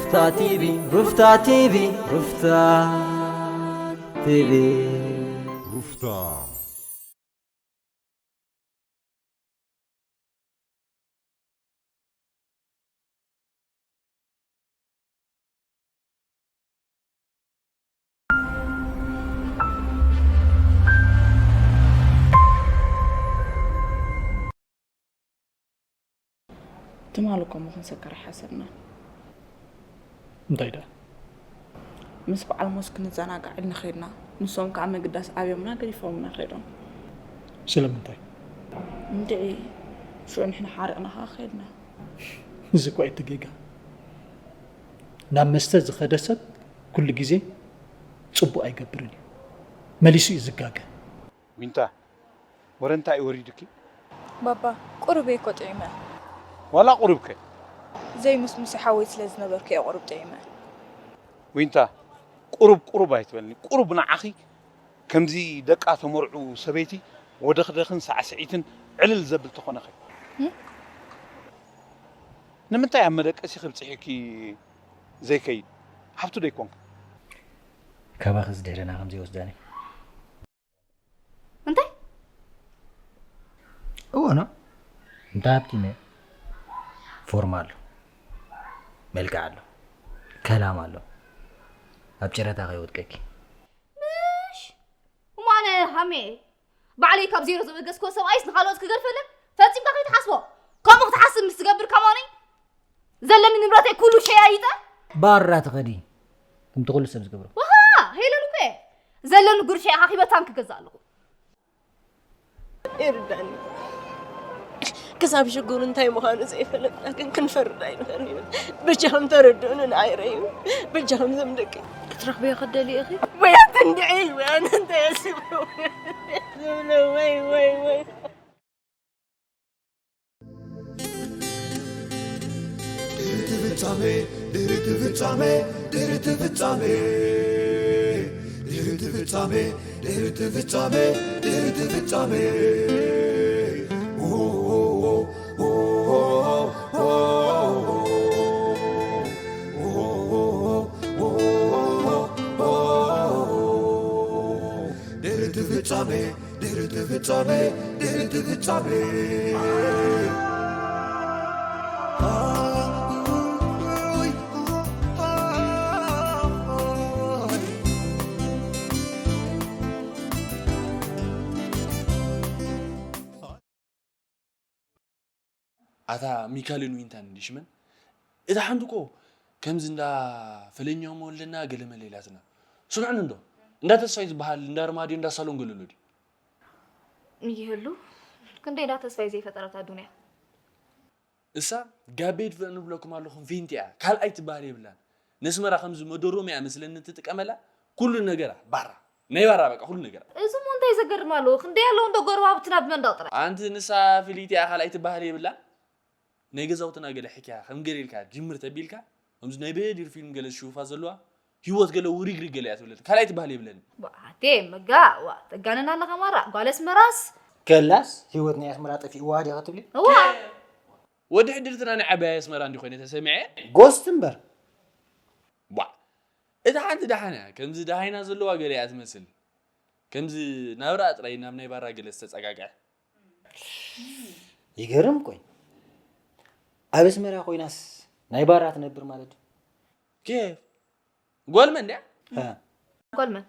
ሩፍታ ቲቪ፣ ሩፍታ ቲቪ፣ ሩፍታ ቲቪ። ሩፍታ። ትማሊ እኮ እሞ ክንሰክር ኣይሓሰብናን። እንታይ ደኣ? ምስ በዓል ሞስ ክንዘናጋዕ ኢልና ኸድና። ንሶም ከዓ ምግዳስ ኣብዮምና ገዲፎምና ኸይዶም። ስለምንታይ? እንድዒ፣ ሽዑ ንሕና ሓሪቕና ኸዓ ኸድና። እዚ እኮ እቲ ጌጋ። ናብ መስተ ዝኸደ ሰብ ኩሉ ግዜ ጽቡቕ ኣይገብርን እዩ። መሊሱ እዩ ዝጋገ። ዊንታ፣ ወረ እንታይ እዩ ወሪዱኪ? ባባ፣ ቁሩብ እየ እኮ ጥዒመ። ዋላ ቁሩብ ከ? ዘይምስሙሲ ሓወይ ስለ ዝነበርኩ እየ ቁሩብ ጥዒመ። ዊንታ፣ ቁሩብ ቁሩብ ኣይትበልኒ። ቁሩብ ንዓኺ ከምዚ ደቃ ተመርዑ ሰበይቲ ወደኽደኽን ሳዕስዒትን ዕልል ዘብል ተኾነኸ። እም? ንምንታይ ኣብ መደቀሲ ክብጽሕኪ ዘይከይድ? ሓፍቱ ዶ ኣይኮንኩ? ካባኺ ዝድህረና ከም ዘይወስዳኒ። እንታይ? እወ፣ ኖ። እንታይ ሃብቲመ? ፎርማ ኣሎ፣ መልክዕ ኣሎ፣ ከላም ኣሎ። ኣብ ጨረታ ከይወድቀኪ። ምሽ! እሞ ኣነ ሃሜ፣ ባዕለይ ካብ ዜሮ ዘበገስክዎ ሰብኣይስ ንኻልኦት ክገድፈለን? ፈጺምካ ከይትሓስቦ። ከምኡ ክትሓስብ ምስ ትገብር ከማነይ ዘለኒ ንብረተይ ኩሉ ሸያይጠ ባራ ትኸዲ። ከምቲ ኩሉ ሰብ ዝገብሮ። ዋሃ! ሄለን እኮ እየ። ዘለኒ ጉርሻ ኢኻ ኪበታን ክገዝእ ኣለኹ። ይርዳኒ። ክሳብ ሽግሩ እንታይ ምዃኑ ዘይፈለጥና ግን ክንፈርድ ኣይንኽእልን ኢና። በጃኹም ተረድኡኒ ንዓይ ረዩ። በጃኹም ዘም ደቂ። ክትረኽብዮ ክትደልዪ ኢኺ? ወይ ኣትንድዒ ወይ ኣነ እንታይ ኣስቡ? ዝብሎ ወይ ወይ ወይ። ድሕሪ እቲ ፍጻመ፣ ድሕሪ እቲ ፍጻመ፣ ድሕሪ እቲ ፍጻመ፣ ድሕሪ እቲ ፍጻመ፣ ድሕሪ እቲ ፍጻመ፣ ድሕሪ እቲ ፍጻመ። ድሕሪ እቲ ፍጻመ፣ ድሕሪ እቲ ፍጻመ፣ ድሕሪ እቲ ፍጻመ። ኣታ ሚካልን ዊንታን እንዲ ሽመን፣ እታ ሓንቲ እኮ ከምዚ እንዳ ፈለኛው መወለና ገለመለ ኢላትና። ስምዕን እንዶ፣ እንዳ ተስፋይ ዝበሃል እንዳ ርማድዮ እንዳ ሳሎን ገለሎ ድዩ? ይህሉ፣ ክንደይ እንዳ ተስፋይ ዘይፈጠረታ ዱንያ። እሳ ጋቤ ድፍእ ንብለኩም ኣለኹም ፌንቲ እያ፣ ካልኣይ ትበሃል የብላን። ነስመራ ከምዚ መደሮም እያ መስለኒ ትጥቀመላ፣ ኩሉ ነገራ ባራ፣ ናይ ባራ በቃ ኩሉ ነገራ። እዚ እሞ እንታይ ዘገርም ኣለዎ? ክንደይ ኣለዉ እንዶ ጎረባብትና ብመንደቕ ጥራይ። ኣንቲ ንሳ ፍልይቲ እያ፣ ካልኣይ ትበሃል የብላን። ናይ ገዛውትና ገለ ሕክያ ከም ገለ ኢልካ ጅምር ተቢልካ፣ ከምዚ ናይ በዲር ፊልም ገለ ዝሽውፋ ዘለዋ፣ ህይወት ገለ ውሪግሪግ ገለ እያ ትብለኒ። ካልኣይ ትበሃል የብለኒ። ባቴ መጋ፣ ዋ፣ ተጋንና ኣለኻ ማራ፣ ጓል ኣስመራስ። ከላስ ህይወት ናይ ኣስመራ ጠፊእዋ ድያ ክትብሊ? እዋ። ወዲ ሕድርትና ናይ ዓባይ ኣስመራ እንዲ ኮይነ ተሰሚዐ። ጎስት እምበር። ዋ፣ እታ ሓንቲ ደሓን እያ፣ ከምዚ ደሃይና ዘለዋ ገለ እያ ትመስል። ከምዚ ናብራ ጥራይ ናብ ናይ ባራ ገለ ዝተጸጋግዐ። ይገርም። ቆይ፣ ኣብ ኣስመራ ኮይናስ ናይ ባራ ትነብር ማለት ድዩ? ኬፍ? ጓል መን ድያ? ሃ። ጓል መን?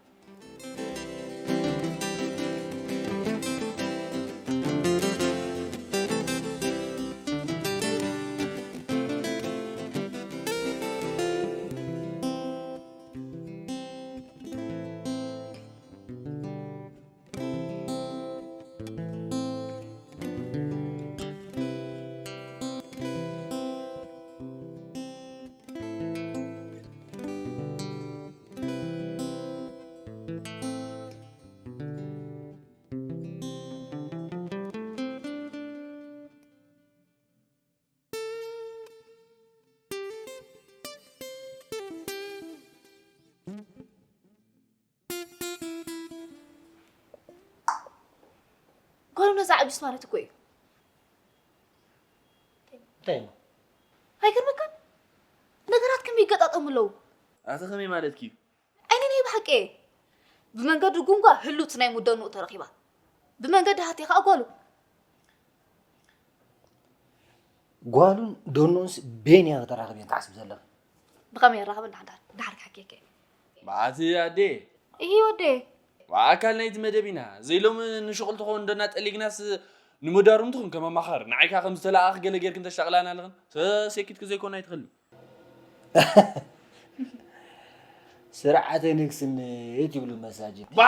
ጓል ነዛ ዓብዲስ ማለት እኮ እዩ። እንታይ ነው? ኣይገርመካን? ነገራት ከም ይገጣጠሙ ኣለዉ። ኣቲ ከመይ ማለትኪ? ኣይኒ ናይ ብሓቂ እየ። ብመንገዲ ጉንጓ ህሉት ናይ ሙደንኡ ተረኺባ። ብመንገዲ ሃቴ ከኣ ጓሉ። ጓሉን ደኖንስ ቤን እያ ከተራኽብ እየን ትሓስብ ዘለኺ? ብኸመይ የራኽበን? ዳሕዳር ዳሕር ክሓኪየከ። ማዓት ኣዴ። እሂ ወዴ። ብኣካል ናይቲ መደብ ኢና ዘይሎም ንሽቕል ትኸውን ደና ጠሊግናስ ንምዳሩም ትኹን ከመማኸር ንዓይካ ከም ዝተለኣኽ ገለ ጌርክን ተሻቕላና ኣለኽን። ሰሴኪትክ ዘይኮን ኣይትኽእል። ስርዓተ ንግስነት ይብሉ መሳጅድ። ባ!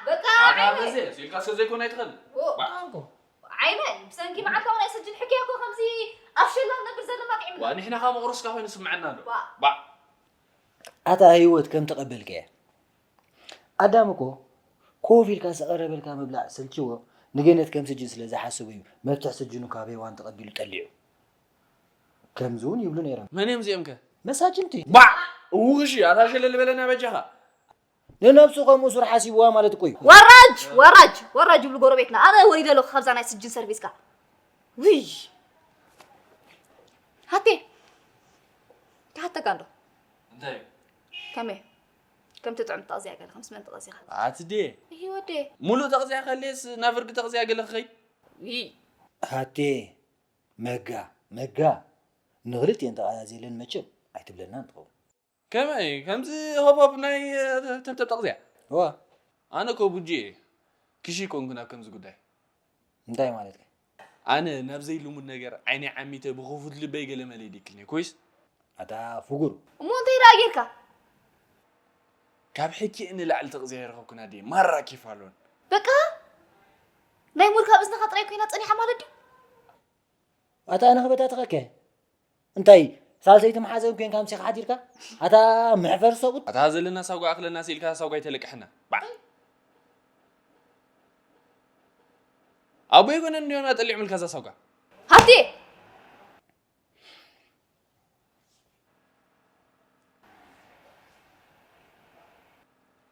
በቃ ኣታ በዜ ሲልካ ሰብ ዘይኮን ኣይትኽእል። ኦ። ባ! ኣይመን ብሰንኪ መዓልታዊ ናይ ስጅን ሕክያ እኮ ከምዚ ኣብ ሸላ ነብር ዘለና ጥዒምና። ዋ ንሕና ካብ መቕረስካ ኮይኑ ስምዐና ኣሎ። ባ! ባ! ኣታ ህይወት ከም ተቐበልከያ። ኣዳም እኮ ኮፍ ኢልካ ዝቐረበልካ ምብላዕ ሰልችዎ፣ ንገነት ከም ስጅን ስለ ዝሓስቡ እዩ መፍትሕ ስጅኑ ካብ ሄዋን ተቐቢሉ ጠሊዑ። ከምዚ እውን ይብሉ ነይሮም። መን እዮም እዚኦም ከ? መሳጅንቲ። ባዕ! እውሽ ኣታ ሸለል በለና በጃኻ። ንነብሱ ከም እሱር ሓሲብዋ ማለት እኮ እዩ። ወራጅ ወራጅ ወራጅ ይብሉ ጎረቤትና። ኣነ ወሪደ ኣለኹ ካብዛ ናይ ስጅን ሰርቪስካ። ውይ ሃቴ ክሓተካ እንዶ እንታይ እዩ? ከመይ ከም ትጥዕም ተቕዝያ ገለ ከምስ መን ተቐዚኻ? ኣቲ ድየ? ይሂ ወዴ። ሙሉእ ተቕዝያ ከልየስ ናብ ፍርቂ ተቕዝያ ገለ ክኸይድ? ይይ። ሃቴ መጋ መጋ ንኽልቲኤን ተቓዛዝየለን መቸም ኣይትብለናን ትኸውን። ከመይ ከምዚ ሆፕ ሆፕ ናይ ተብተብ ተቕዝያ? እዋ። ኣነ እኮ ቡጂ እየ ክሺ ኮንኩ ናብ ከምዚ ጉዳይ። እንታይ ማለት ከ? ኣነ ናብ ዘይልሙድ ነገር ዓይነይ ዓሚተ ብኽፉት ልበይ ገለ መለ ይድክልኒ ኮይስ? ኣታ ፍጉር። እሞ እንታይ ደኣ ጌርካ? ካብ ሕኪ ንላዕሊ ተቕዝያ ይረኸብኩን ኣዴ ማራ ኪፍ ኣሎን። በቃ ናይ ሙድ ካብ እዝንኻ ጥራይ ኮይና ጸኒሓ ማለት ድዩ? ኣታ ኣነ ክበታተኸከ እንታይ ሳልሰይቲ መሓዘን ኮይንካ ምሴኻ ሓዲርካ ኣታ መሕፈር ሰብኡት። ኣታ ዘለና ሳጓ ኣኽለና ስኢልካ ሳጓ ይተለቅሐና ባዕ። ኣቦይ ኮነ እንዲዮና ጠሊዕምልካ እዛ ሳጓ። ሃብቴ!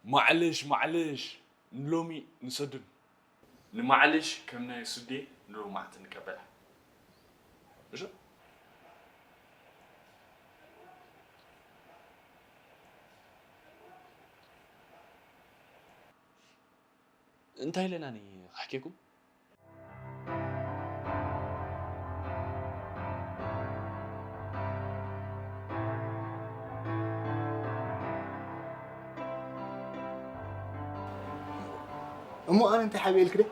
ማዕለሽ ማዕለሽ ንሎሚ ንሰዱን ንማዕለሽ ከም ናይ ሱዴ ንሎማዕቲ ንቀበላ። እሺ? እንታይ ኢለና ኒ ካሕኬኩም? እሞ ኣነ እንታይ ሓብኤልክ ደ?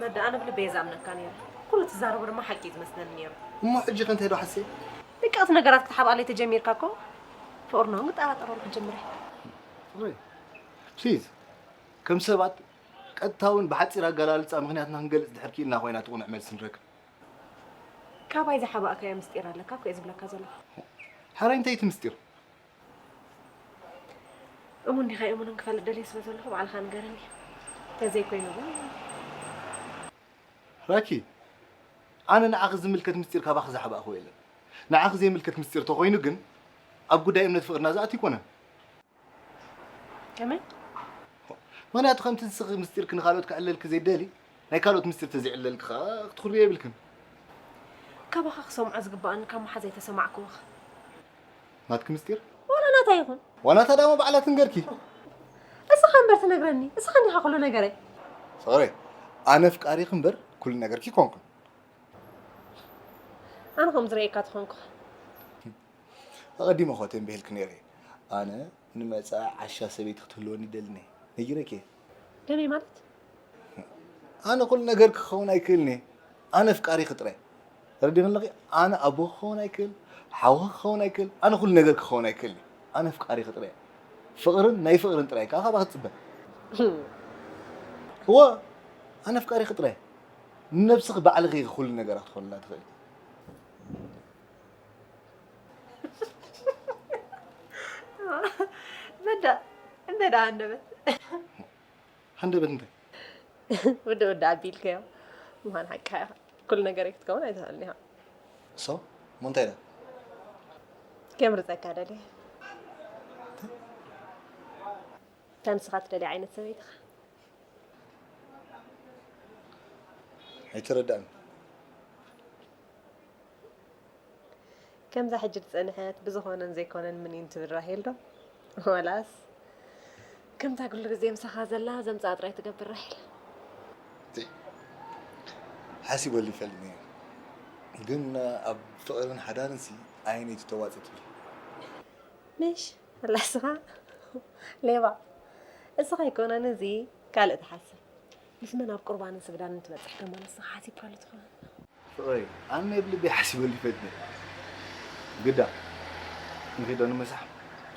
መዳ ኣነ ብልበይ እየ ዝኣምነካ ነይረ። ኩሉ ትዛረቦ ድማ ሓቂ እዩ ዝመስለኒ ነይሩ። እሞ ሕጂ ከ እንታይ ዶ ሓስየ? ደቀቕቲ ነገራት ክትሓብኣለይ ተጀሚርካ እኮ ፍቕርና እውን ክጠራጠረሉ ክጅምር እየ። ፍቕረይ፣ ፕሊዝ፣ ከም ሰባት ቀጥታውን ብሓጺር ኣገላልጻ ምኽንያትና ክንገልጽ ድሕር ክኢልና ኮይና ትቕኑዕ መልሲ ንረክብ። ካባይ ዝሓባእካዮ ምስጢር ኣለካ እኮ እየ ዝብለካ ዘለኹ። ሕራይ እንታይ እቲ ምስጢር? እሙን ዲኻ ኣይእሙንን ክፈልጥ ደልየ ስለ ዘለኹ ባዕልኻ ንገረኒ። ተዘይኮይኑ ግን። ራኪ፣ ኣነ ንዓኺ ዝምልከት ምስጢር ካባኺ ዝሓባእኽዎ የለን። ንዓኺ ዘይምልከት ምስጢር ተኾይኑ ግን ኣብ ጉዳይ እምነት ፍቕርና ዝኣቱ ኣይኮነን። ከመይ? ምኽንያቱ ከምቲ ንስኺ ምስጢርኪ ንኻልኦት ክዕለልኪ ዘይደሊ፣ ናይ ካልኦት ምስጢር ተዘይዕለልኪ ኸኣ ክትኹርብዮ የብልክን። ካባኻ ክሰምዖ ዝግበኣኒ ካብ መሓዛይ ተሰማዕክዎ። ናትኪ ምስጢር? ዋላ ናታ ይኹን። ዋላ ናታ ዳሞ ባዕላ ትንገርኪ። እስኻ እምበር ትነግረኒ። እስኻ እንዲኻ ኩሉ ነገረይ። ፍቕረይ፣ ኣነ ኣፍቃሪኺ እምበር ኩሉ ነገርኪ ኣይኮንኩን። ኣነ ከምኡ ዝርእየካ ተኾንኩ። ኣቐዲመ እኮ ተንቢሀልኪ ነይረ። ኣነ ንመጻኢ ዓሻ ሰበይቲ ክትህልወኒ ይደሊ እየ። ነጊረኪ እየ። ከመይ ማለት? ኣነ ኩሉ ነገርኪ ክኸውን ኣይክእልን እየ። ኣነ ኣፍቃሪኺ ጥራይ። ተረዲእኒ ኣለኺ? ኣነ ኣቦኺ ክኸውን ኣይክእል፣ ሓውኺ ክኸውን ኣይክእል፣ ኣነ ኩሉ ነገርኪ ክኸውን ኣይክእልን እየ። ኣነ ኣፍቃሪኺ ጥራይ። ፍቕርን ናይ ፍቕርን ጥራይ ከኣ ካባኺ ትጽበ። እወ፣ ኣነ ኣፍቃሪኺ ጥራይ። ንነብስኺ ባዕልኺ ኢኺ ኩሉ ነገራ ክትኾንላ ትኽእሊ። መዳ፣ እንታይ ደኣ ሃንደበት? ሃንደበት እንታይ? ወደ ወደ ኣቢልካዮ። ምዃን ሓቅኻ ኢኻ። ኩሉ ነገረይ ክትከውን ኣይትኽእልን ኢኻ። So፣ እሞ እንታይ ደኣ? ከምርጸካ ደልየ። እንታይ? እታ ንስኻ ትደልያ ዓይነት ሰበይቲ ኢኻ። ኣይተረዳእን። ከምዛ ሕጂ ዝጸንሐት ብዝኾነን ዘይኮነን ምኒን ትብል ራሄል ዶ? ዋላስ ከምታ ኩሉ ግዜ ምሳኻ ዘላ ዘምጻኣ ጥራይ ትገብር ራሄል? ሓሲበሉ ይፈልጥ ነይረ፣ ግን ኣብ ፍቕርን ሓዳርን ሲ ኣየነይቲ ተዋፅእ ትብሊ? ምሽ ኣላ እስኻ ሌባ። እስኻ ኣይኮነን እዚ ካልእ ትሓስብ። ምስ መን ኣብ ቁርባንን ስግዳንን ትበጽሕ ደሞ ንስኻ ሓሲብካሉ ትኸውን። ፍቕረይ፣ ኣነ ብልበይ ሓሲበሉ ይፈልጥ ነይረ። ግዳ ንኺዶ ንምሳሕ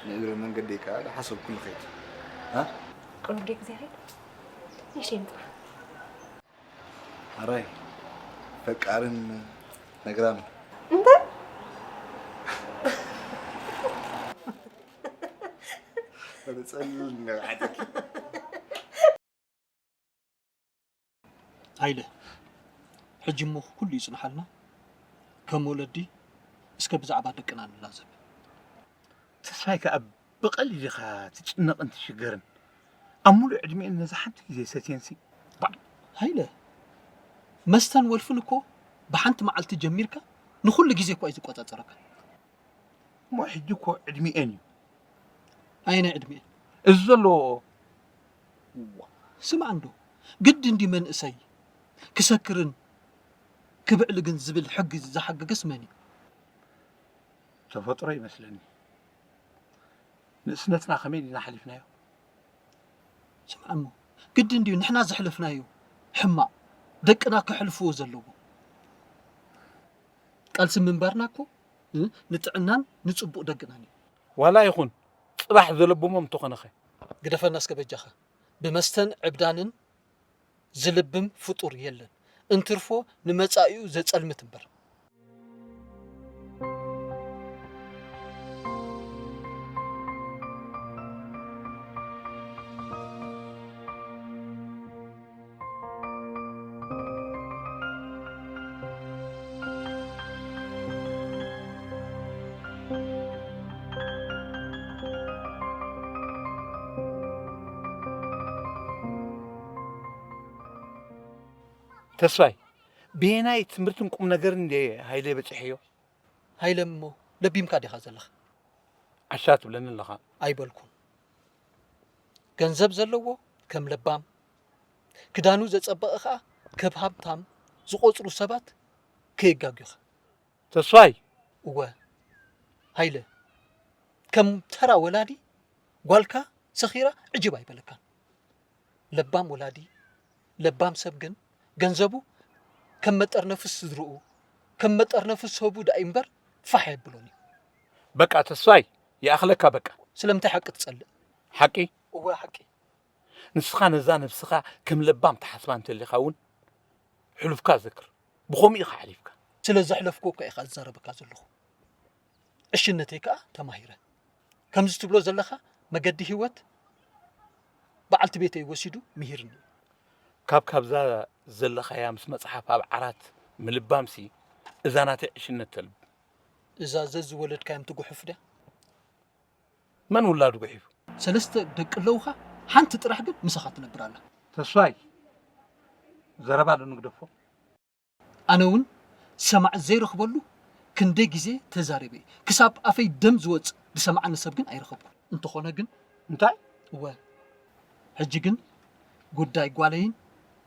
ንእግረ መንገደይ ከዓ ዝሓሰብኩ ንኸይድ። ቁሩብ ዶ ግዜ ኸይድ? ንእሽተይ ንጽባሕ። ሓራይ ፈቃርን ነግራምን እንታይ ሃይለ፣ ሕጂ እሞ ኩሉ ይጽንሓልና። ከም ወለዲ እስከ ብዛዕባ ደቅና ንላዘብ። ተስፋይ ከኣ ብቐሊል ኢኻ ትጭነቕን ትሽገርን። ኣብ ሙሉእ ዕድሚኤን ነዛ ሓንቲ ግዜ ሰትየንሲ። ባዕ! ሃይለ፣ መስተን ወልፍን እኮ ብሓንቲ መዓልቲ ጀሚርካ ንኹሉ ግዜ እኳ እዩ ዝቆጻጸረካ። እሞ ሕጂ እኮ ዕድሚኤን እዩ። ኣየናይ ዕድሚኤን? እዚ ዘለዎ። እዋ፣ ስማዕ እንዶ፣ ግዲ እንዲ መንእሰይ ክሰክርን ክብዕልግን ዝብል ሕጊ ዝሓገገስ መን እዩ? ተፈጥሮ ይመስለኒ። ንእስነትና ከመይ ዲና ሓሊፍናዮ? ስምዓሞ፣ ግዲ እንድዩ ንሕና ዘሕለፍናዮ ሕማቕ ደቅና ከሕልፍዎ ዘለዎ። ቃልሲ ምንባርና እኮ ንጥዕናን ንጽቡቕ ደቅናን እዩ። ዋላ ይኹን ጽባሕ ዘለብሞም እንተኾነኸ? ግደፈና እስከ በጃኻ። ብመስተን ዕብዳንን ዝልብም ፍጡር የለን፣ እንትርፎ ንመጻኢኡ ዘጸልምት እምበር። ተስፋይ፣ በየናይ ትምህርትን ቁም ነገርን እንደ ሃይለ በጺሐዮ? ሃይለ እሞ ለቢምካ ዲኻ ዘለኻ? ዓሻ ትብለኒ ኣለኻ። ኣይበልኩን። ገንዘብ ዘለዎ ከም ለባም፣ ክዳኑ ዘጸበቐ ኸኣ ከብ ሃብታም ዝቖጽሩ ሰባት ከየጋግዩኻ። ተስፋይ! እወ ሃይለ፣ ከም ተራ ወላዲ ጓልካ ሰኺራ ዕጅብ ኣይበለካን። ለባም ወላዲ፣ ለባም ሰብ ግን ገንዘቡ ከም መጠርነፊ ስድርኡ፣ ከም መጠርነፊ ሰቡ ደኣ እምበር ፋሕ ኣየብሎን እዩ። በቃ ተስፋይ፣ ይኣኽለካ በቃ። ስለምንታይ ሓቂ ትጸልእ? ሓቂ? እወ ሓቂ። ንስኻ ነዛ ነብስኻ ከም ለባም ትሓስባ እንተሊኻ እውን ሕሉፍካ ዘክር። ብኸምኡ ኢኻ ሓሊፍካ። ስለ ዘሕለፍኩ እኮ ኢኻ ዝዛረበካ ዘለኹ። ዕሽነተይ ከኣ ተማሂረ። ከምዚ ትብሎ ዘለኻ መገዲ ህይወት በዓልቲ ቤተይ ወሲዱ ምሂርኒ እዩ። ካብ ካብዛ ዘለኻያ ምስ መጽሓፍ ኣብ ዓራት ምልባምሲ እዛ ናተይ ዕሽነት ተልብ። እዛ ዘዝወለድካዮም ትጉሕፍ ድያ? መን ውላዱ ጉሒፉ? ሰለስተ ደቂ ኣለውኻ፣ ሓንቲ ጥራሕ ግን ምሳኻ ትነብር ኣላ። ተስፋይ፣ ዘረባ ዶ ንግደፎ? ኣነ እውን ሰማዒ ዘይረኽበሉ ክንደይ ግዜ ተዛሪበ እየ። ክሳብ ኣፈይ ደም ዝወጽእ ዝሰምዓኒ ሰብ ግን ኣይረኸብኩን። እንተኾነ ግን እንታይ? እወ፣ ሕጂ ግን ጉዳይ ጓለይን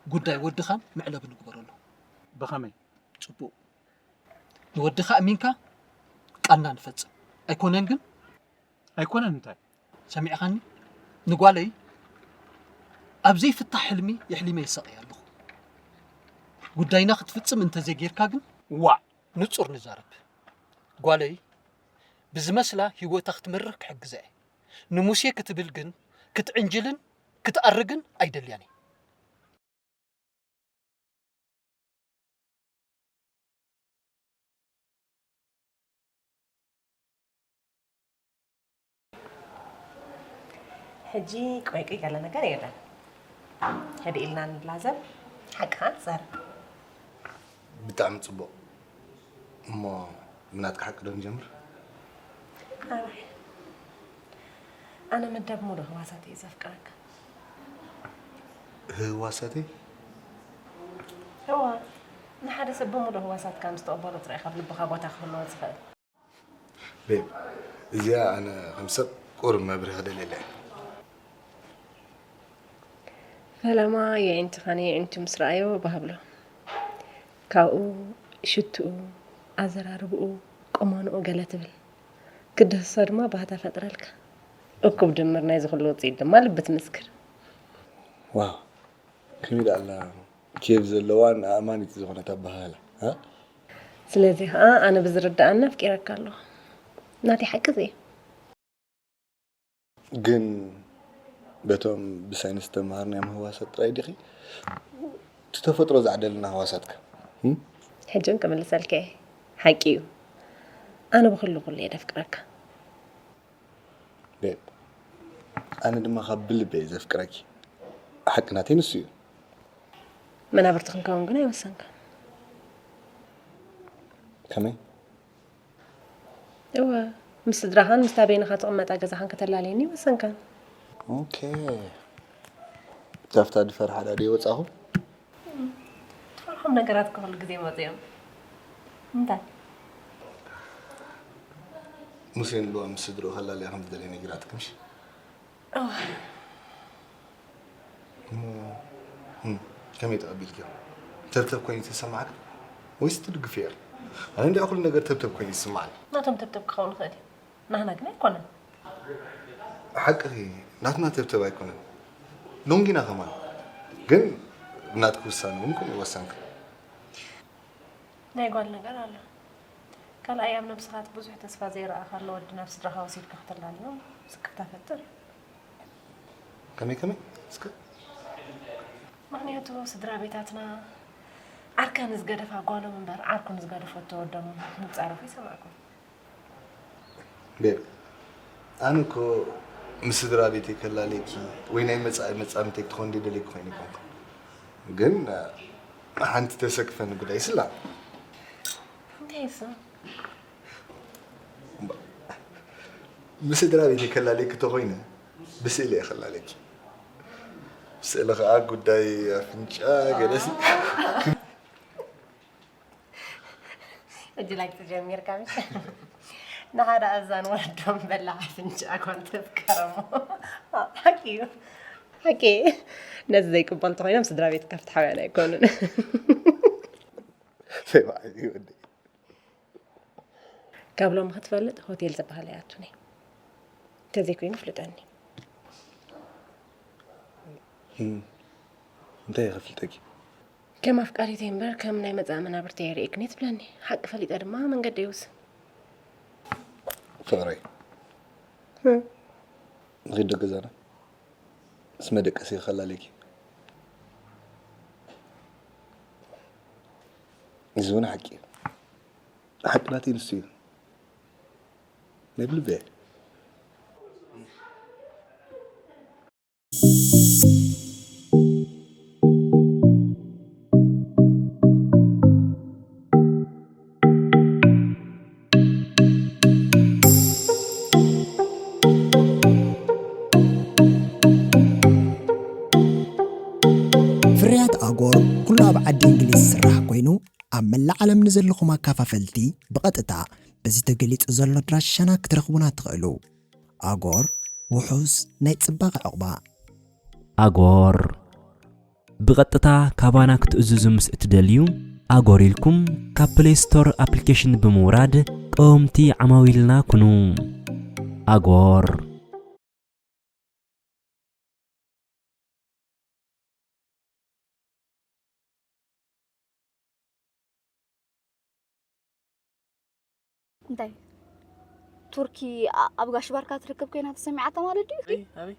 ጉዳይ ወድኻን መዕለቢ ንግበረሉ። ብኸመይ? ጽቡቕ። ንወድኻ ኣሚንካ ቃልና ንፈጽም። ኣይኮነን ግን? ኣይኮነን እንታይ? ሰሚዕኻኒ? ንጓለይ ኣብ ዘይፍታሕ ሕልሚ የሕሊመ ይሳቐያ ኣለኹ። ጉዳይና ክትፍጽም እንተዘይጌርካ ግን ዋዕ! ንጹር ንዛረብ። ጓለይ ብዝመስላ ህይወታ ክትመርህ ክሕግዛ እየ። ንሙሴ ክትብል ግን ክትዕንጅልን ክትኣርግን ኣይደልያን እየ። ሕጂ ቆይቂ ገለ ነገር የለን። ሕዲ ኢልና ንላዘብ፣ ሓቅኻ ንዛረብ። ብጣዕሚ ጽቡቕ። እሞ ብናትካ ሓቂ ዶ ንጀምር? ኣነ ኣነ መደብ ሙሉእ ህዋሳት እየ ዘፍቅረካ። ህዋሳተይ? እዋ፣ ንሓደ ሰብ ብምሉእ ህዋሳትካ ምስ ተቐበሎ ጥራይ ካብ ልብኻ ቦታ ክህልዎ ዝኽእል። ቤብ፣ እዚኣ ኣነ ከም ሰብ ቁሩብ መብርሂ ክደልየላ እየ። ፈለማ የዒንትኻን የዒንቱ ምስ ረኣዮ ባህብሎ። ካብኡ ሽትኡ፣ ኣዘራርብኡ፣ ቁመንኡ ገለ ትብል። ክድህሶ ድማ ባህታ ፈጥረልካ። እኩብ ድምር ናይዚ ኩሉ ውፅኢት ድማ ልቢ ትምስክር። ዋው፣ ከመይ ደኣ ኣላ ኬፍ ዘለዋን ኣእማኒት ዝኾነት ኣበሃህላ፣ እ? ስለዚ ከዓ ኣነ ብዝርድኣኒ ኣፍቂረካ ኣለኹ። ናተይ ሓቂ እዚ እዩ። ግን በቶም ብሳይንስ ዝተምሃርናዮም ህዋሳት ጥራይ ዲኺ እቲ ተፈጥሮ ዝዓደልና ህዋሳትካ? እም? ሕጂ እውን ክምልሰልካ እየ። ሓቂ እዩ። ኣነ ብኹሉ ኩሉ እየ ደፍቅረካ። ቤብ፣ ኣነ ድማ ካብ ብልበይ ዘፍቅረኪ። ሓቂ ናተይ ንሱ እዩ። መናብርቲ ክንከውን ግን ኣይወሰንካን። ከመይ? እወ፣ ምስ ስድራኻን ምስታ በይንኻ ትቕመጣ ገዛኻን ከተላልየኒ ኣይወሰንካን። ኦኬ። ካብታ ድፈርሓ ዳ ድየ ወጻኹ? ትፈርሖም ነገራት እኮ ኩሉ ግዜ ይመፁ እዮም። እንታይ? ሙሴ ንልዋ ምስ ስድርኡ ከላልያ ከም ዝደለየ ነጊራትክምሽ? እሞ፣ እም፣ ከመይ ተቐቢልክዮ? ተብተብ ኮይኑ ተሰማዕካ? ወይስ ትድግፍዮ? ኣነ እንዲያ ኩሉ ነገር ተብተብ ኮይኑ ይስማዓኒ። ናቶም ተብተብ ክኸውን ይኽእል እዩ። ናህና ግን ኣይኮነን። ሓቅኺ፣ ናትና ተብተብ ኣይኮነን። ሎንጊና ከማን። ግን ብናትኪ ውሳነ እውን ከምኡ ይወሰንካ። ናይ ጓል ነገር ኣሎ። ካልኣይ ኣብ ነብስኻ እቲ ብዙሕ ተስፋ ዘይረኣኻሉ ወዲ ናብ ስድራኻ ወሲድካ ክተላልዮም ስክፍታ ፈጥር። ከመይ ከመይ? እስከ ምኽንያቱ ስድራ ቤታትና ዓርካ ንዝገደፋ ጓሎም እምበር ዓርኩ ንዝገደፈቶ ወዶም ንጻረፉ ይሰማዕኩም። ቤብ፣ ኣነ እኮ ምስ ስድራ ቤተይ ከላለየኪ ወይ ናይ መጻኢ መጻምተይ ክትኾን ደደልየኪ ኮይነ ኣይኮንኩን። ግን ሓንቲ ተሰክፈኒ ጉዳይ ስላ እንታይ እሱ? ምስ ስድራ ቤተይ ከላለየኪ ተኾይነ ብስእሊ እየ ከላለየኪ። ስእሊ ከዓ ጉዳይ ኣፍንጫ ገለሲ እጅ ላይክ ትጀሚርካ ምሽ ንሓደ ኣዛን ወዶም በላዕ ኣፍንጫ ጓል ተፍቀረሞ ሓቂ እዩ ሓቂ ነዚ ዘይቅበል ተኮይኖም ስድራ ቤት ከፍትሓውያን ኣይኮኑን ሰይባዓይ ይወደይ ካብ ሎም ክትፈልጥ ሆቴል ዝበሃል ኣይኣቱን እየ እንተዘይኮይኑ ፍልጠኒ እንታይ ይኸፍልጠኪ ከም ኣፍቃሪተይ እምበር ከም ናይ መጻኢ መናብርተይ ኣይርእየክን እየ ትብለኒ ሓቂ ፈሊጠ ድማ መንገደይ ይውስን ፍቕረይ ንኺድ ዶ ገዛና ምስ መደቀሲ ይኸላለኪ እዚ እውን ሓቂ እዩ ሓቂ ናተይ ንሱ እዩ ናይ ብልበ ፍርያት ኣጎር ኩሉ ኣብ ዓዲ እንግሊዝ ዝስራሕ ኮይኑ ኣብ መላእ ዓለም ንዘለኹም ኣካፋፈልቲ ብቐጥታ በዚ ተገሊጹ ዘሎ ኣድራሻና ክትረኽቡና ትኽእሉ። ኣጎር ውሑስ ናይ ጽባቐ ዕቑባ። ኣጎር ብቐጥታ ካባና ክትእዝዙ ምስ እትደልዩ ኣጎር ኢልኩም ካብ ፕሌይ ስቶር ኣፕሊኬሽን ብምውራድ ቀወምቲ ዓማዊልና ኩኑ። ኣጎር እንታይ ቱርኪ ኣብ ጋሽ ባርካ ትርከብ ኮይና ተሰሚዓታ ማለት ድዩ? ኣበይ ኣበይ?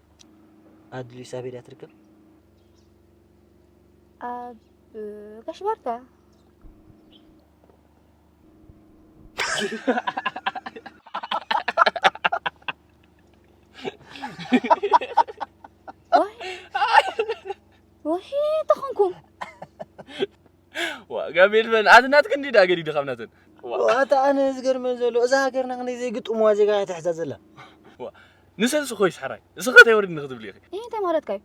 ኣድሊስ ኣበይ ድያ ትርከብ? ኣብ ጋሽ ባርካ ወይ ተኾንኩም ዋ ጋቤል በል ኣቲ ናትክ እንዲ ዳ ገዲዱ ካብ ናተን ዋታ ኣነ ዝገርመን ዘሎ እዛ ሃገርና ክንደይ ዘይግጥምዋ ዜጋ እያ ትሕዛ ዘላ ንሰንስ ኾይ ሰሕራይ እስኸ እንታይ ወሪድኒ ክትብሊ ኢኺ እንታይ ማለትካ እዩ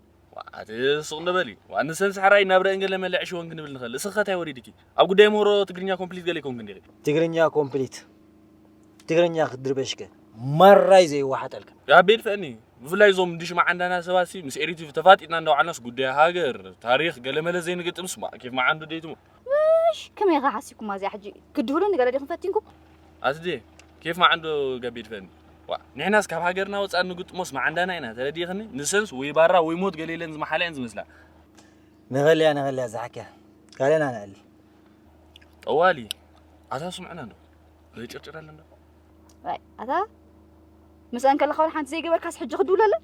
ኣቲ ሱቕ ንበል እዩ ንሰንስ ሰሕራይ ናብ ረእን ገለ መለ ዕሽወን ክንብል ንኽእል እስኸ እንታይ ወሪድኪ ኣብ ጉዳይ ምህሮ ትግርኛ ኮምፕሊት ገለ ይኮንክ እንዲኺ ትግርኛ ኮምፕሊት ትግርኛ ክትድርበሽከ ማራይ ዘይዋሓጠልካ። ያቤል ፈኒ ብፍላይ እዞም እንድሽ መዓንዳና ሰባት ሲ ምስ ኤሪትሪ ተፋጢጥና እንዳውዓልናስ ጉዳይ ሃገር ታሪኽ ገለመለ ዘይንግጥምስ ማ ኬፍ መዓንዱ ደይትሞ እሽ ከመይ ኢኻ ሓሲብኩማ እዚኣ ሕጂ ክድህሉኒ ገለ ዲኹም ፈቲንኩም? ኣትዴ ኬፍ መዓንዶ ገቢድ ፈኒ ዋ ንሕናስ ካብ ሃገርና ወፃእ ንግጥሞስ መዓንዳና ኢና ተረዲእኽኒ ንሰንስ ወይ ባራ ወይ ሞት ገለ ኢለን ዝመሓላ እየን ዝመስላ ንኸልያ ንኸልያ ዝሓክያ ካልእና ንኣሊ ጠዋሊ ኣታ ስምዕና እንዶ ጭርጭር ኣለ እንዶ ኣይ ኣታ ምስኣን ከለኻ ወላ ሓንቲ ዘይገበርካስ ሕጂ ክድውለለን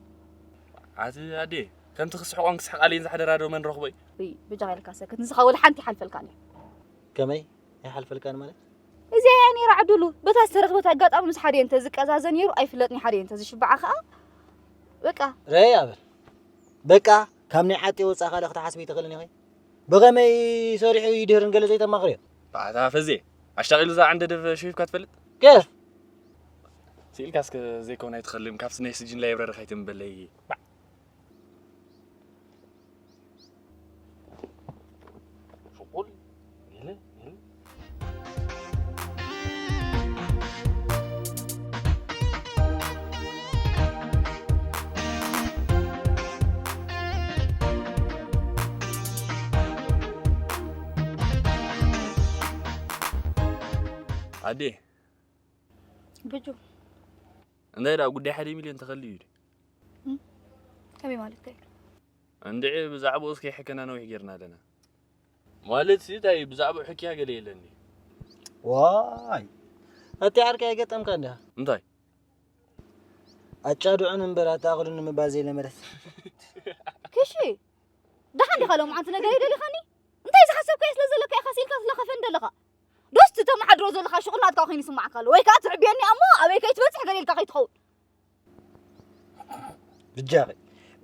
ኣቲ ኣዴ ከምቲ ክስሕቆን ክስሕቃለይን ዝሓደራ ዶ መን ረኽቦ እዩ ውይ ብጃኻ ኢልካ ሰክት ንስኻ ወላ ሓንቲ ይሓልፈልካን እዩ ከመይ ኣይሓልፈልካን ማለት እዚኣ እያ ነይራ ዕድሉ በታ ዝተረኽበት ኣጋጣሚ ምስ ሓደ እንተ ዝቀዛዘ ነይሩ ኣይፍለጥን ሓደ እንተ ዝሽበዓ ከዓ በቃ ረይ ኣበል በቃ ካብ ናይ ዓጤ ወፃእ ካልእ ክትሓስቢ ይትኽእልን ኢኺ ብኸመይ ሰሪሑ ይድህርን ገለ ዘይተማኽርዮ ኣታ ፈዜ ኣሽታቒሉ ዝዓንደደ ሸፊፍካ ትፈልጥ ከፍ ስኢልካ እስከ ዘይኮን ኣይትኸልም ካብቲ ናይ ስጅን ላይብረሪ ካይትንበለይ ሽቁል ገለ ገለ ኣዴ ብጁ እንታይ ደኣ ጉዳይ ሓደ ሚልዮን ተኸልዩ እዩ ከመይ ማለት ከ እንድዒ ብዛዕባኡስ ከይሕከና ነዊሕ ጌርና ኣለና ማለት እንታይ ብዛዕባኡ ሕክያ ገለ የለኒ ዋይ ኣቲ ዓርከይ ኣይገጠምካ እንዳ እንታይ ኣጫድዑን እምበር ኣተኣኽሉን ንምባል ዘይለመደት ክሺ ደሓን ዲኻ ሎም ሓንቲ ነገር ይደሊኻኒ እንታይ ዝሓሰብካዮ ስለ ዘለካ ኢኻ ስኢልካ ስለኸፈን ዘለኻ ዶስ እቲ ተመሓድሮ ዘለኻ ሽቑል ናትካ ኮይኑ ይስማዓካ ኣሎ ወይ ከዓ ትዕብየኒ እሞ ኣበይ ከይትበፅሕ ገለ ኢልካ ከይትኸውን ብጃኺ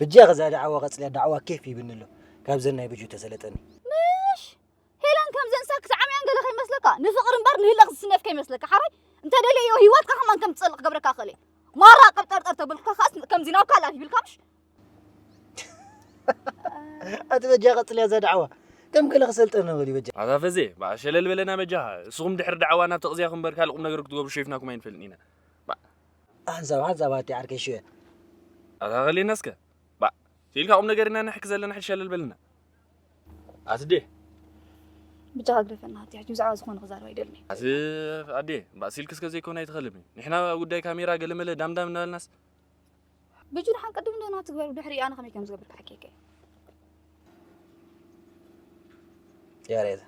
ብጃኺ እዛ ዳዕዋ ቀፅልያ ዳዕዋ ኬፍ ይብኒ ኣሎ ካብዘን ናይ ብጁ ተሰለጠኒ ምሽ ሄለን ከምዘን ሳክስ ዓምያን ገለ ከይመስለካ ንፍቕሪ እምበር ንህለኽ ዝስነፍ ከይመስለካ ሓራይ እንተ ደለዮ ህይወትካ ከማን ከም ትፀልቕ ክገብረካ ክእል ማራ ቀብጠርጠር ተብልካ ከዓስ ከምዚ ናብ ካልኣት ይብልካ ምሽ ኣቲ በጃ ቀፅልያ እዛ ዳዕዋ ከም ገለ ክሰልጠን ንብል እዩ በጃ ኣታ ፈዜ ሸለል በለና በጃኻ እስኹም ድሕሪ ዳዕዋ ናብ ተቕዝያ እምበር ካልእ ቁም ነገር ክትገብሩ ሸይፍናኩም ኣይንፈልጥን ኢና ኣሕዛብ ሓዛብ ኣቲ ዓርከይ ሽየ ኣታ ኸሌና እስከ ባ ሲልካ ቁም ነገር ኢና ንሕኪ ዘለና ሕድ ሸለል በልና ኣትዴ ብጃኻ ግደፈና ኣቲ ሕጂ ብዛዕባ ዝኾነ ክዛረብ ኣይደልን ኣቲ ኣዴ ባ ሲልክ እስከ ዘይኮነ ኣይትኸልም ንሕና ጉዳይ ካሜራ ገለመለ ዳምዳም እናበልናስ ብጁርሓን ቅድም ዶ ናትግበሩ ድሕሪ ኣነ ከመይ ከም ዝገብር ክሓኪከ ያሬዛ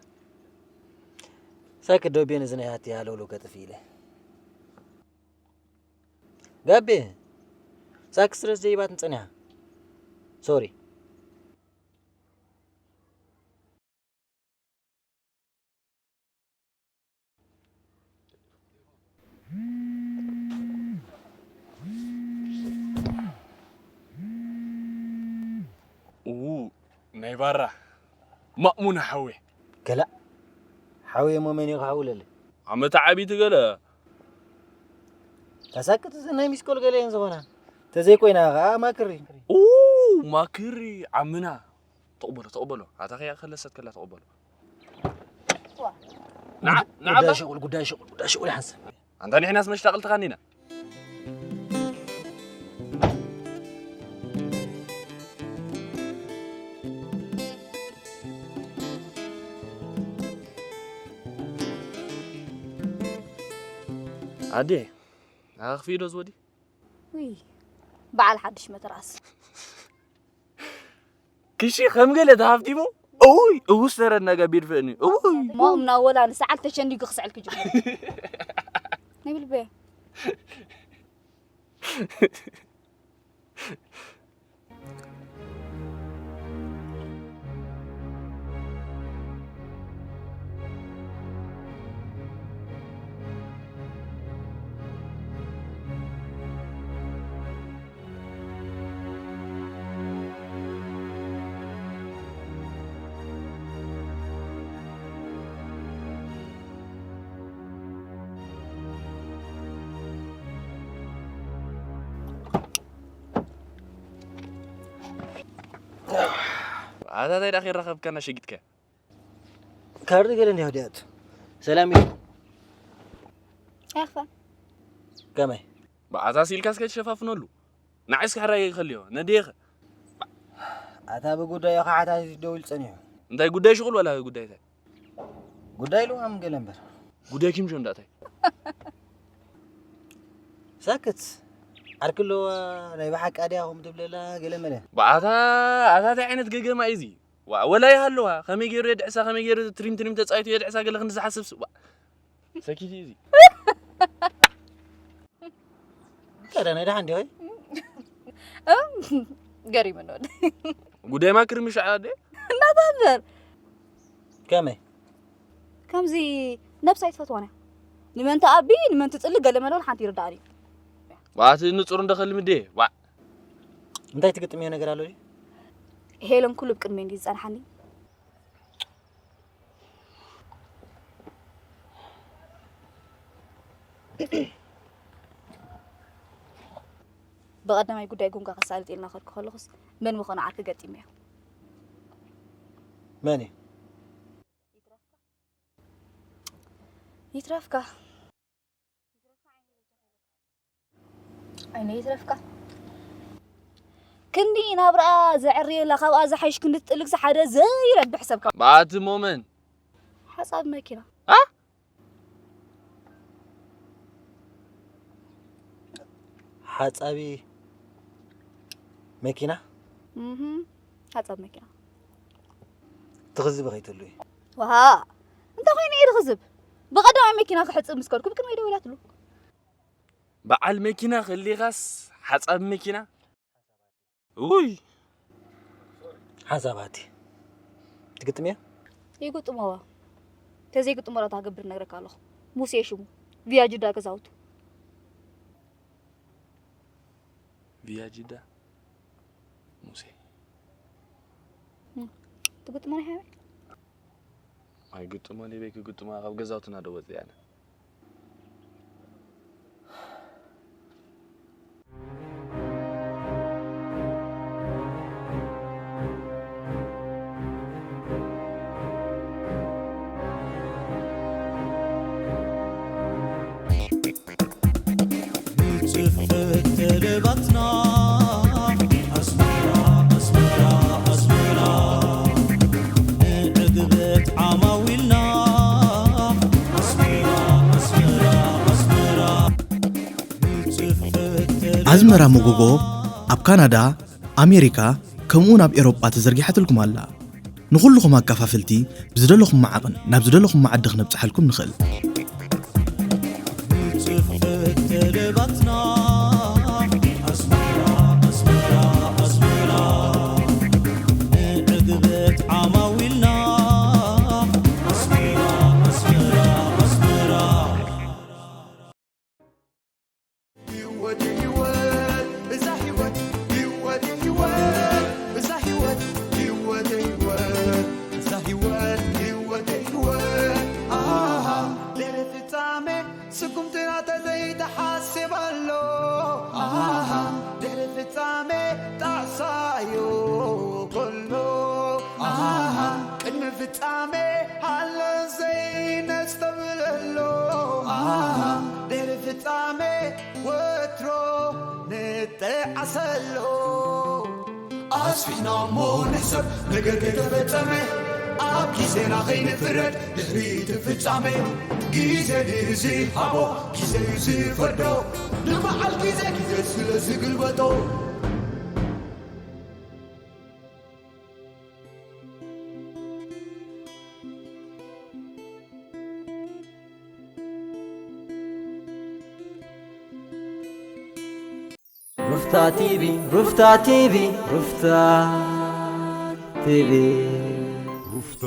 ሳክ ዶቤን እዚ ናይ ሃቲ ሃለውለው ከጥፍ ኢለ ጋቤ ሳክ ስትረስ ዘይባት ንጸኒሓ ሶሪ እዉ ናይ ባራ ማእሙን ሓዌ ገላ ሓዌ ሞ መን እዩ ክሓውለለ ኣመታ ዓቢቲ ገለ ተሳክት ናይ ሚስኮል ገለ እየን ዝኾና ተዘይኮይና ከዓ ማክሪ ማክሪ ዓምና ተቕበሎ ተቕበሎ ኣታ ከያ ከለሰት ከላ ተቕበሎ ጉዳይ ሽቁል ጉዳይ ሽቁል ጉዳይ ሽቁል ይሓንሰብ ኣንታ ንሕናስ መሽታቕል ተኻኒና ኣዴ ኣኽፊዶ ዝወዲ በዓል ሓድሽ መትራስ ክሺ ከም ገለ ተሃፍቲሙ እውይ እውስ ተረድ ነገር ቢድፍእኒ እውይ ሞም ናብ ወላ ንሰዓል ተሸኒጉ ክስዕል ክጅምር ናይ ብልበ ኣታ እንታይ ደኣ ከይራኸብካና ሸጊጥካ ካርድ ገለ እንዲያ ወዲኣት ሰላም እዩ ያኸ ከመይ? ብኣታስ ኢልካስ ከይትሸፋፍነሉ። ንዓይስ ክሕራይ ይኸልዮ ነዴኸ። ኣታ ብጉዳዩ ከሓታቲት ደው ኢሉ ጸኒሑ። እንታይ ጉዳይ ሽቑል ወላ ጉዳይ እንታይ? ጉዳይ ልዋም ገለ እምበር። ጉዳይ ኪም ጆን ዳታይ? ሳክት ዓርኪ ኣለዋ። ናይ ብሓቂ ኣድያ ኹም ትብለላ ገለ መለ። ብኣታ ኣታ እንታይ ዓይነት ገገማ እዩ እዚ? ዋ ወላ ይሃለዋ ከመይ ገይሩ የድዕሳ ከመይ ገይሩ ትሪም ትሪም ተጻይቱ የድዕሳ ገለ ክንዲ ዝሓስብ ስ- ዋ። ሰኪት እዩ እዚ። ቀደነ ደሓን ዲኺ? ገሪምኖ ጉዳይ ማክር ምሻዓ ደ እናተበር ከመይ? ከምዚ ነብሳ ይትፈትዋና ንመን ተኣቢ ንመን ትፅሊ ገለ መለውን ሓንቲ ይርዳእኒ ባቲ ንጹር እንደኸልምዴ ዋ እንታይ ትግጥምዮ ነገር ኣሎ ድዩ? ሄለን ኩሉ ብቅድሚ እንዲ ዝፀንሓኒ ብቐዳማይ ጉዳይ ጉንጋ ከሳልጥ ኢልና ከድኩ ከለኹስ መን ምኾነ ዓርኪ ገጢመዮ መን እዩ? ይትረፍካ ዓይነ ይትረፍካ ክንዲ ናብርኣ ዘዕርየላ ካብኣ ዝሓይሽ ክንዲ ትጥልግሲ ሓደ ዘይረብሕ ሰብ ካብ ባቲ ሞመን ሓሳብ መኪና ሓፃቢ መኪና እህ ሓሳብ መኪና ትኽዝቢ ከይትህሉ እዩ ወሃ እንታይ ኮይኑ እዩ ዝኽዝብ ብቐዳማይ መኪና ክሕፅብ ምስ ከድኩ ብቅድመይ ደው ኢላትሉ በዓል መኪና ክሊኻስ ሓጻብ መኪና ውይ ሓሳባቲ ትግጥምዮ ይግጥመዋ ተዘይግጥሞ ራታ ገብር ነግረካ ኣለኹ ሙሴ ሽሙ ቪያጅዳ ገዛውቱ ቪያጅዳ ሙሴ ትግጥሞ ናይ ሓበይ ኣይግጥሞ ሊበይ ክግጥሞ ካብ ገዛውትና ዶ ወፅእ ኣነ ንጽፈት ተለባትና ኣስመራ ኣስመራ ኣስመራ ንዕግበት ዓማዊልና ኣስመራ ኣስመራ ኣስመራ ንጽፈት ኣዝመራ መጎጎ ኣብ ካናዳ ኣሜሪካ ከምኡውን ኣብ ኤሮጳ ተዘርጊሓትልኩም ኣላ። ንኹልኹም ኣካፋፍልቲ ብዝደለኹም መዓቕን ናብ ዝደለኹም መዓዲ ክነብጽሓልኩም ንኽእል። ስጉምትና ተዘይተ ሓስብ ኣሎ ድሕሪ ፍጻሜ ጣዕሳዮ ከሎ ቅድሚ ፍጻሜ ሃለ ዘይነስተብለሎ ድሕሪ ፍጻሜ ወትሮ ንጠዓሰሎ ኣስፊሕና እሞ ንሕሰብ ነገር ከይተፈጸመ ኣብ ግዜና ከይንፍረድ ድሕሪ እቲ ፍጻሜ ግዜ ድዩ ዝሃቦ ግዜ እዩ ዝፈርዶ ንበዓል ግዜ ግዜ ስለ ዝግልበጦ ሩፍታ ቲቪ ሩፍታ ቲቪ ሩፍታ ቲቪ ሩፍታ